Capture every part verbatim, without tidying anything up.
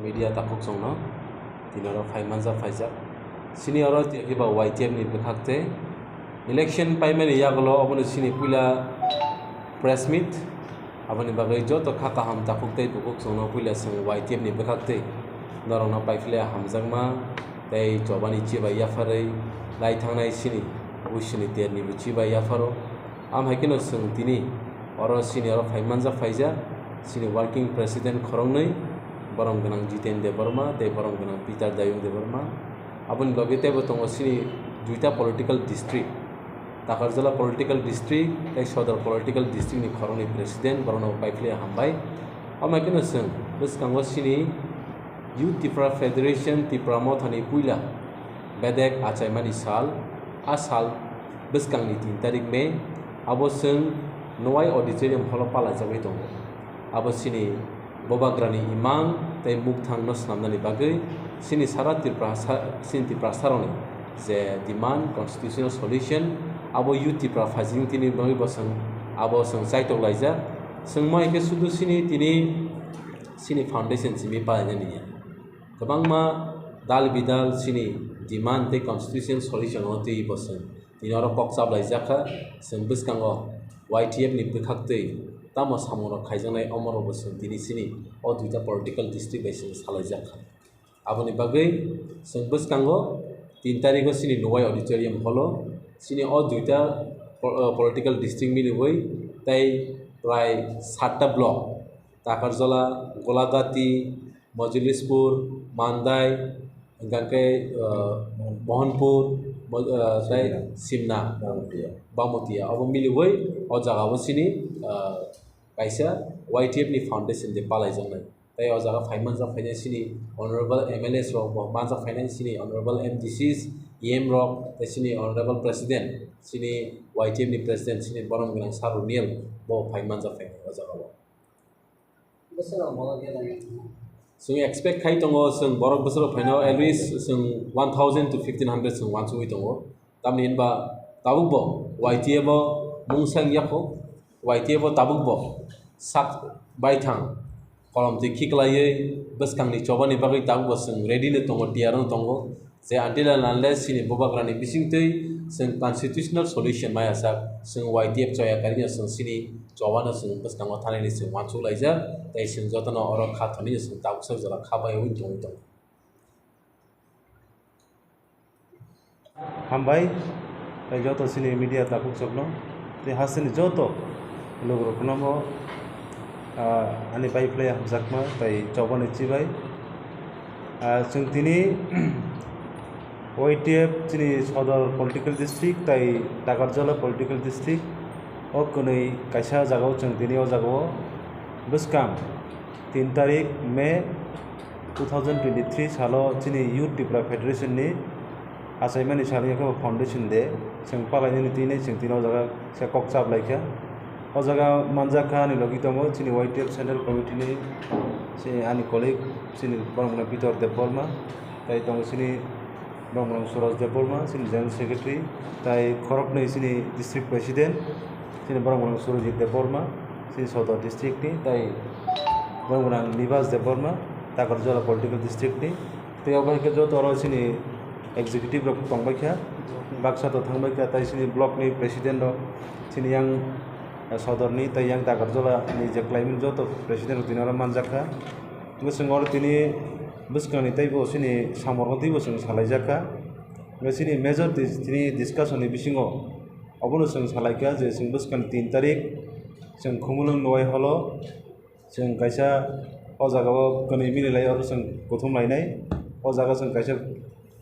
Media takhuk chwngno tini oro phai manjak phaijak. Chini oro tini ba Y T F ni bwkhak tei election paimani yagulo obono chini puila press meet. Aboni bagwi joto kha kaham takhuk tei bukhuk chwngno puila chwng Y T F ni bwkhak tei norokno paiphle hamjakma tei chobani chibai yapharwi lai thangnai chini buisini terni bo chibai yapharo. Am hai kheno chwng tini oro chini oro phai manjak phaijak chini working president khoroknwi, borom gwnang Jiten Debbarma tei borom gwnang Peter Dayung Debbarma. Aboni loge teibo tongo chini duita political district, Takarjala political district tei Sodor political district ni khoroknwi president, borokno paiphle hambai. Am hai kheno chwng bwskango chini Youth Tipra Federation Tipra Mothani puila bedek achaimani sal, a sal bwskangni tin tarik May, abo chwng Nowai Auditorium Hall-o palaijagwi tongo. Abo chini Bubagrani imang tei mukthangno swnamnani bagwi chini sara Tiprasa, chini Tiprasarokni je demand, constitutional solution, abo Youth Tipra phaijing tini bagwi bo chwng, abo chwng chaitok laijak. Chwng mo hai khe sudu chini tini chini foundation simi palainani ya. Kwbangma dal bidal chini demand tei constitution solution o twi bo chwng tini oro kok chaplaijak kha. Chwng bwskango Y T F ni bwkhak twi tamo samungrok khaijaknai, omorok bo chwng tini chini o duita political district bai chwng salaijak kha. Aboni bagwi chwng bwskango tin tarigo chini Nowai Auditorium Hall-o chini o duita po-, political district miliwi tei prai satta block, Takarjala, Golagati, Mojolispur, Mandai, hingkha khe, ah, Mohanpur, Mo-, ah, tei Simna, Bamotia. Bamotia. Abo miliwi o jaga o chini, ah, kaisa Y T F ni foundation de palaijaknai. Tei o jaga phai manjak phainai chini honorable M L As rok, bo manjak phainai chini honorable M D Cs, E M rok, tei chini honorable president, chini Y T F ni president, chini borom gwnang Sir Runiel, bo phai manjak phainai o jaga o. Bwswk rok bolok ya lai. Chwng expect khai tongo, chwng borok bwswk rok phaino at least chwng one thousand to fifteen hundred chwng uansugwi tongo. Tamni hinba tabuk bo Y T F o mungsa wngya kho, Y T F o tabuk bo sak baithang kolom twi khiklaiwi bwskangni chobani bagwi tabuk bo chwng ready no tongo, tiyar no tongo. Je until and unless chini bubagrani bisingtwi chwng constitutional solution maya sak, chwng Y T F choya karino chwng chini chobano chwng bwskango thanini chwng uansuk laijak, tei chwng jotono oro kha thani chwng tabuksak jora kha bai wngwi tongwi tongo. Hambai, tei joto chini media takhuk chokno, tei hasteni joto lukurokno bo, ah, ani bai phlai hamjakma tei chobani chibai. Ah, chwng tini Y T F chini Sodor political district tei Takarjala political district o kwnwi kaisa jagao chwng tini o jagao bwskang tin tarik May two thousand twenty-three salo chini Youth Tipra Federation ni achaimani sal wngkha foundation day, chwng palainani twi nai chwng tini o jaga se kok chap laikha. O jaga manjak kha ani logi tongo chini Y T F Central Committee ni, se ani colleague chini borok mwnai Peter Debbarma, tei tongo chini borok mwnai Suraj Debbarma, chini General Secretary, tei khoroknwi chini District President, chini borok mwnai Surajit Debbarma, chini Sodor District ni, tei borok mwnai Nibas Debbarma, Takarjala Political District ni. Tei obo hai khe joto oro chini executive rok tongbai kha, baksa to thangbai kha, tei chini block ni president rok, chini yang, eh, Sodor ni tei yang Takarjala ni je khlaimani joto president rok tini oro manjak kha. Bwswk oro tini bwskangni teibo chini samorno teibo chwng salaijak kha. Chini major dis-, tini discussion ni bisingo obono chwng salai kha je chwng bwskangni tin tarik chwng Khumulwng Nowai hall o chwng kaisa o jaga o kwnwi mili lai, oro chwng kuthum lainai. O jaga chwng kaisa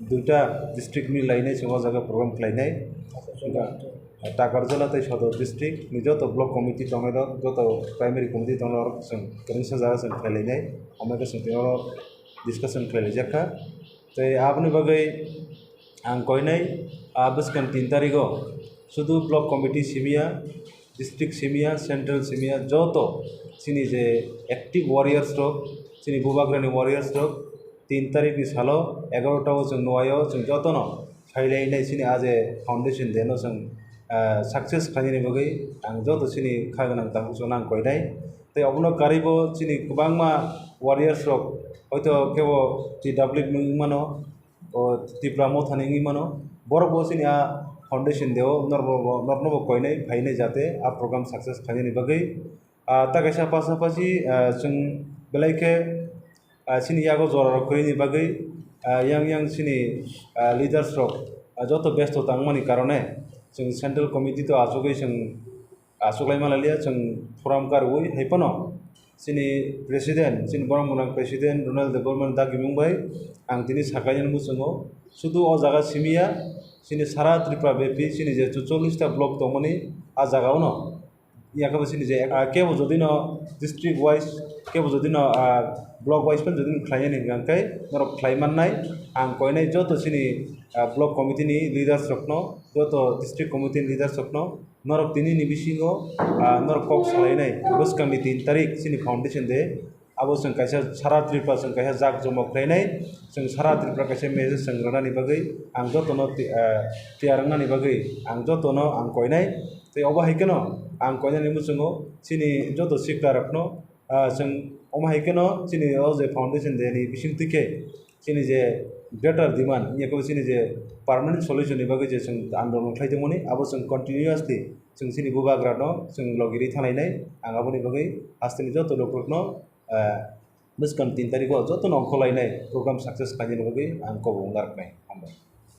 duita district mili lainai, chwng o jaga program khlainai. Takarjala tei Sodor district ni joto block committee tongnai rok, joto primary committee tongnai rok chwng kwrwngsa jaga chwng khlai lainai. Omo khe chwng tini oro discussion khlai laijak kha. Tei aboni bagwi ang koinai, ah, bwskang tin tarigo sudu block committee simiya, district simiya, central simiya, joto chini je active warriors rok, chini bubagrani warriors rok, tin tarikni salo egarota o chwng nuaio, chwng jotono phailainai chini a je foundation day no chwng, ah, success khlainani bagwi ang joto chini kha gwnang tabuk chwngno ang koinai. Tei obono karwibo chini kwbangma warriors rok Hoito kebo T W wngwi mano, o Tipra Mothani wngwi mano, borok bo chini a foundation day o norokno bo, norokno bo koinai phainai jate a program success khainani bagwi. Ah, ta kaisa pasapasi, ah, chwng belai khe, ah, chini yago jora rok kwrwini bagwi, ah, yang yang chini, ah, leaders rok, ah, joto besto tangmani karone chwng central committee to achugwi chwng achuklai manliya, chwng forum karwi hai phano chini president, chini borok mwnang president Ronald Debbarma dagimung bai ang tini saklainani muchungo, sudu o jaga simiya, chini sara Tripura bepi chini je cholish ta block tongmani a jaga ono. Yakabo chini je, ah, kebo jodi no district wise, kebo jodi no, ah, block wise pen jodi no khlainani hwnkha khe norok khlai mannai. Ang koinai joto chini, ah, block committee ni leaders rokno, joto district committee ni leaders rokno norok tini ni bisingo, ah, norok kok salainai bwskang ni tin tarik chini foundation day. Abo chwng kaisa sara Tripura chwng kaisa jak jomok khlainai, chwng sara Tripura kaisa message chwng rwnani bagwi ang jotono ti-, ah, tiyar wngnani bagwi ang jotono ang koinai. Tei obo hai kheno ang koinani muchungo chini joto sikla rokno, ah, chwng omo hai kheno chini o je foundation day ni bisingtwi khe chini je greater demand, yakabo chini je permanent solution ni bagwi je chwng andolon khlai tongmani, abo chwng continuously chwng chini bubagrano chwng logirwi thanglainai. Ang aboni bagwi hasteni joto lokrokno, ah, bwskang tin tarikho jotono ongkhorlainai program success khlainani bagwi ang kobong narwknai. Hambai.